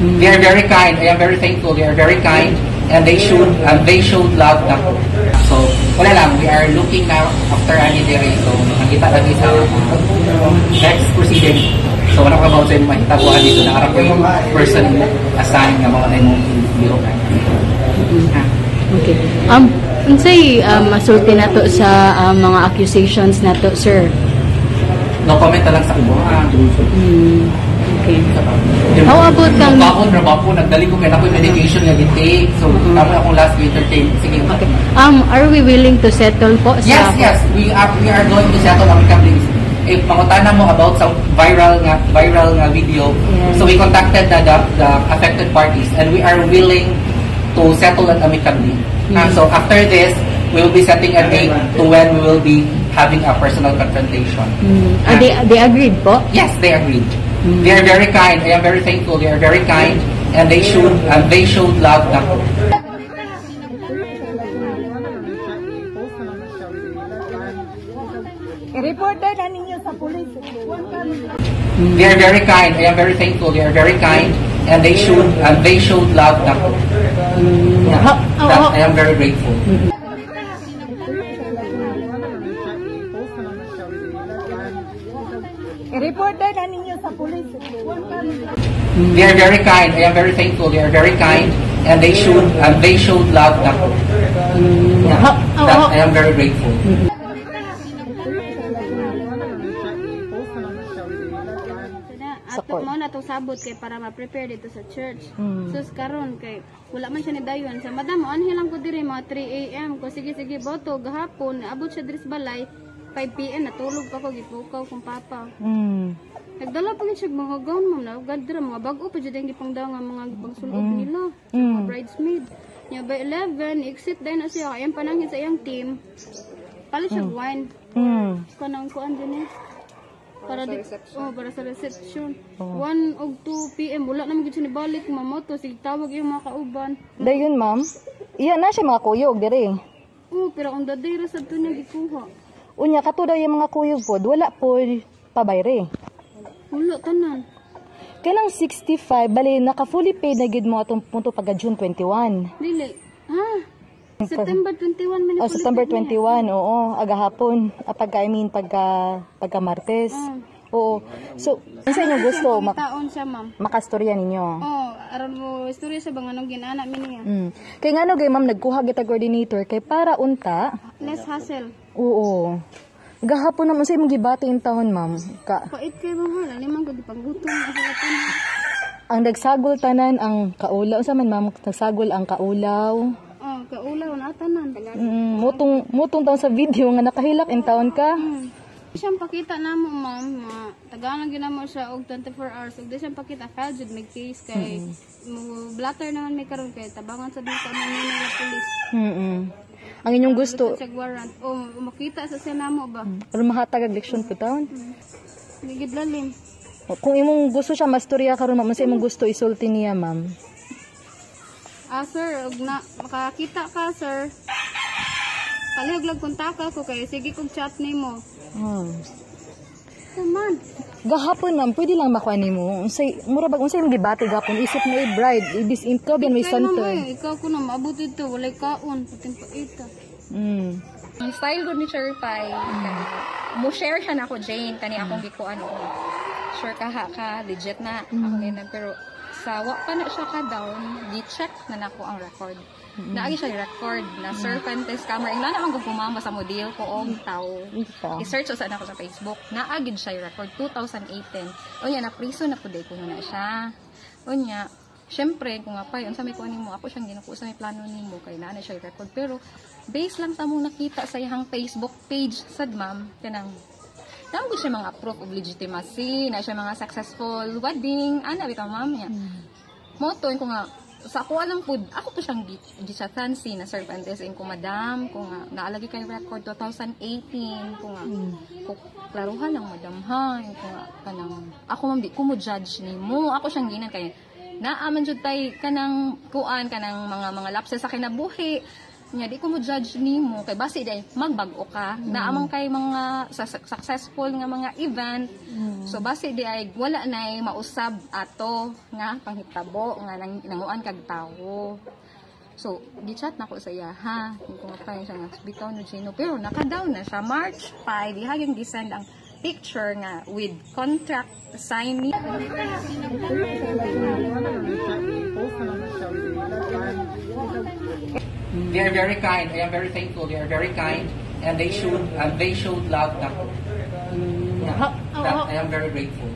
They are very kind. I am very thankful. They are very kind, and they showed love na po. So, wala lang. We are looking now after Ani Dere. So, nakita lagi sa next proceeding. So, wala ko about sa inyo mahitaguan dito na harap ko yung person assigned na mga na yung biro. Okay. Unsay masulti nato sa mga accusations nato, sir? No comment na lang sa kubo. Okay. How about kang Trabaho, nagdali ko kaya na ko yung medication nga gitake. So, tama akong last week entertain. Sige. Okay. Are we willing to settle po sa... Yes. We are going to settle our companies. If mangutana mo about sa viral nga video, yes. So we contacted the affected parties and we are willing to settle it amicably. So after this, we will be setting a date to when we will be having a personal confrontation. They agreed po? Yes, they agreed. They are very kind. I am very thankful. They are very kind, and they showed love na po. I-reporter na ninyo sa police. They are very kind. I am very thankful. They are very kind, and they showed love na po. I am very grateful. I-reporter na ninyo sa police. They are very kind. I am very thankful. They are very kind, and they showed love na po. I am very grateful. Ato mo na itong sabot kay para ma-prepare dito sa church. So karon kay wala man siya ni dayon. Sa madam, anhin lang ko diri mga 3 AM. Ko sige boto gahapon abot siya diri sa balay 5 PM natulog pa ko gipukaw kung papa. Nagdala pa siya mga gown mo na gadra mga bag-o pa jud ang gipangdaw nga mga pagsulod nila. Mga bridesmaid. Nya by 11 exit din na siya ayang panangin sa iyang team. Pala siya wine. Kanang kuan din para sa reception. 1 og 2 PM wala na magid siya ni balik mamoto sig tawag yung mga kauban. Dayon ma'am. Iya na siya mga kuyog diri. Pero ang daday ra sad to niya gikuha. Unya kato daw yung mga kuyog pod wala po pabayre. Wala tanan. Kanang 65 bali naka fully paid na gid mo atong punto pagka June 21. Dili. September 21 man. September 21, oo, agahapon. Pagka Martes. Oo. So, ano sa inyo gusto? Taon siya, ma'am. Makastorya ninyo? Aron mo, istorya sa bang anong ginana mi niya. Kaya nga gay ma'am, nagkuha kita coordinator kay para unta. Less hassle. Oo. Gahapon naman sa imong gibati in taon, ma'am. Pait kay ma'am, wala nimang ko gipanggutom sa lapan. Ang nagsagol tanan ang kaulaw sa man, ma'am, nagsagol ang kaulaw. Kaulaw na tanan. Mutong taon sa video nga nakahilak in taon ka. Siyang pakita namo ma'am, tagalan ginamo siya og 24 hours. Ug di siyang pakita file jud may case kay mo blatter naman may karon kay tabangan sa dito ng mga pulis. Ang inyong gusto. Check warrant. Makita sa siya namo ba? Pero mahatag ang leksyon po taon. Gigid lalim. Kung imong gusto siya mastorya karon ma'am, sa imong gusto isulti niya ma'am. Sir, ug na makakita ka, sir. Palihog lang kontak ko kay sige kog chat nimo. Come on. Gahapon ma'am, pwede lang makuha nimo. Unsay mura bag unsay imong gibati gahapon isip na bride, ibis inko biyan may center. Ikaw ko na maabot dito, walay kaon, puting paita. Ang style good ni Cherry mo share siya na ako Jane kani akong gikuan sure ka legit na ako nila pero sa wa pa na siya ka down gi-check na nako ang record naagi siya record na Serpentes camera ina naman kung pumama sa model ko og tao i-search sa nako sa Facebook naagid siya record 2018 unya na prison na pud ko na siya unya syempre kung apay unsa may kuan nimo ako siyang ginuko sa may plano nimo kay naa na siya record pero base lang ta mo nakita sa iyang Facebook page sad ma'am kanang namo siya mga proof of legitimacy na siya mga successful wedding ana bitaw ma'am niya mo to ko nga sa ako alam pud ako pa siyang gichatan si na Serpentes ko madam ko nga naalagi kay record 2018 ko nga ko klaruhan ang madam ha ko nga kanang ako man di ko mo judge nimo ako siyang ginan kay naaman jud tay kanang kuan kanang mga lapses sa kinabuhi Nya di ko mo judge nimo kay base day magbag-o ka. Naamang kay mga successful nga mga event. So base di ay wala nay mausab ato nga panghitabo nga nanguan kag tawo. So gi-chat na ko sa iya ha. Kung pa siya nga bitaw no Gino pero naka-down na siya March 5 ihaging gi-send ang picture nga with contract signing. They are very kind. I am very thankful. They are very kind, and they showed love. That I am very grateful.